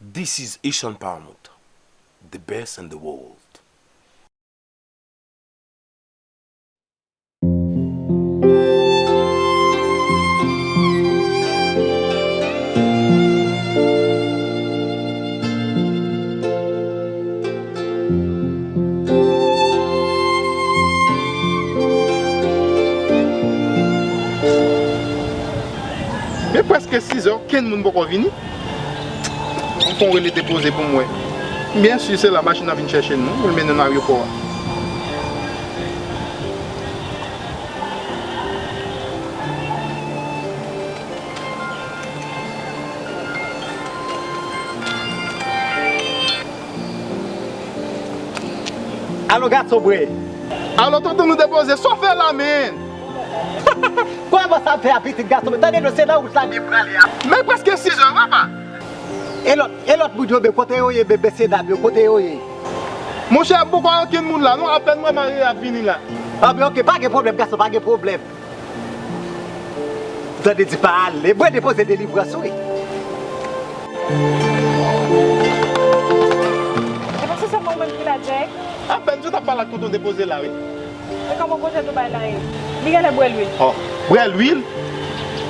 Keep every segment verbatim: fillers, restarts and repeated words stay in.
This is Haitian Paramount, the best in the world. Men prèske sizè, okenn moun poko vini. M fè yon rele depoze pou m wè. M byen si se la machin nan vin chèche n, non, pou l mennen n nan ayewopò a. Alo, gason bwè. Alo, tonton, nou depoze. Sa w fè la, menn? Kòman sa ap fè a, pitit gason bwè? Tande non, se nan wout la m ye prale a. Men prèske sizè, papa. E lòt, e lòt moun yo, men kote yo ye, men mesye dam yo, kote yo ye? Monchè, m poko wè okenn moun la, non, apèn m wè mari a ap vini la. A, men oke, pa gen pwoblèm, gason, pa gen pwoblèm. Tande di pa ale. Mwen depoze delivrans, wi. E pa se sèlman ou menm ki la, Jack? Apèn m sot ap pale ak tonton depoze la, wi. E kòman pwojè Dubai la ye? Li genlè bwè lwil. Oh, bwè lwil?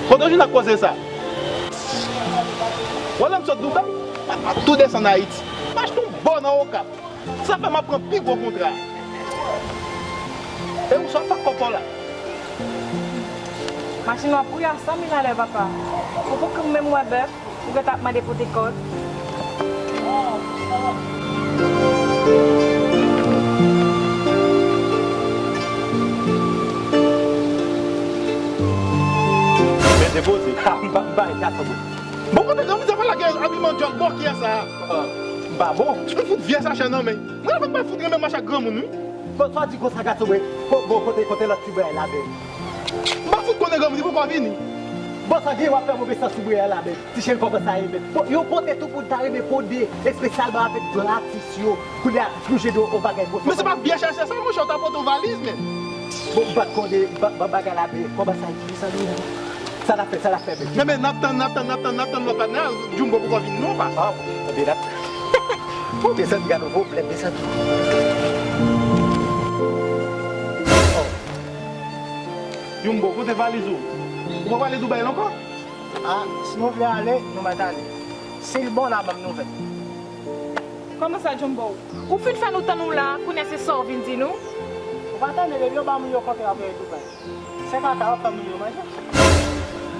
Kote w jwenn ak koze sa? Wè lè m sot Dubai, m ap tou desann Ayiti. M achte yon bò nan Okap. Sa fè m ap pran pi gwo kontra. E ou sa w fè ak kòb pa w la? Machin nan ap kouri a san mil alè, papa. Ou poko menm wè bèf, ou gentan ap mande pote kòd. Men depoze. Ha, m pa, m pa gason bwè. Bon, kote granmoun sa fè lage abiman djòl bòkyè sa a? Ah, m pa bon. M fout vye sachè nan men. Mwen avèk mwen fout renmen mache ak granmoun, wi. Bon, sa w di konsa, gason bwè? Ko-, bon, kote, kote lòt ti bwè a la menm? M pa fout konnen granmoun, li poko vini. Bon, sa gen w ap fè move sans sou bwè a la menm? Ti cheri kòmanse a ye menm. Bon, yon kote tout moun ta renmen pwode, espesyalman avèk gratis yo. Kounye a, nou jwenn yon, yon bagay bon. Men se pa vye chèche sa, monchè, w ta pote yon valiz, men. Bon, m pa t konnen, m pa, m pa bagay la, men kòmanse a ye, mezanmi. Sa n ap fè, sa n ap fè, men. Men, men, n ap tann, n ap tann, n ap tann, n ap tann lòt patnè a, Jumbo poko vin non, pa. Ah, bon, ebyen, n ap, oh, mezanmi, gade yon pwoblèm, mezanmi. Oh. Jumbo, kote valiz ou? Ou pa prale Dubai la ankò? Ah, si nou vle ale, nou mèt ale. Si l bon, n a ban m nouvèl. Kòman sa, Jumbo? Ou fin fè nou tann ou la, kounye a se sa w vin di nou? Ou pa tande, depi yo ba moun yo kontra pou yo Dubai. Se kaka yo fè moun yo manje.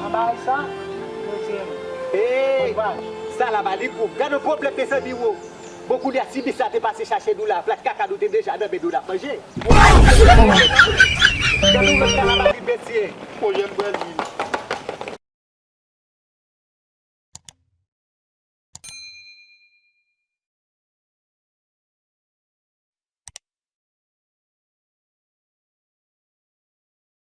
Anba sa, yo retire nou. Hey! Bon kouraj. Sa la ba li gou. Gade yon pwoblèm, mezanmi, wo. Bon, kounye a, si bis la te pase chache nou la, plat kaka nou te deja nan men nou n ap manje. Gade yon lòt kalabari, mesye. Pwojè m pral di.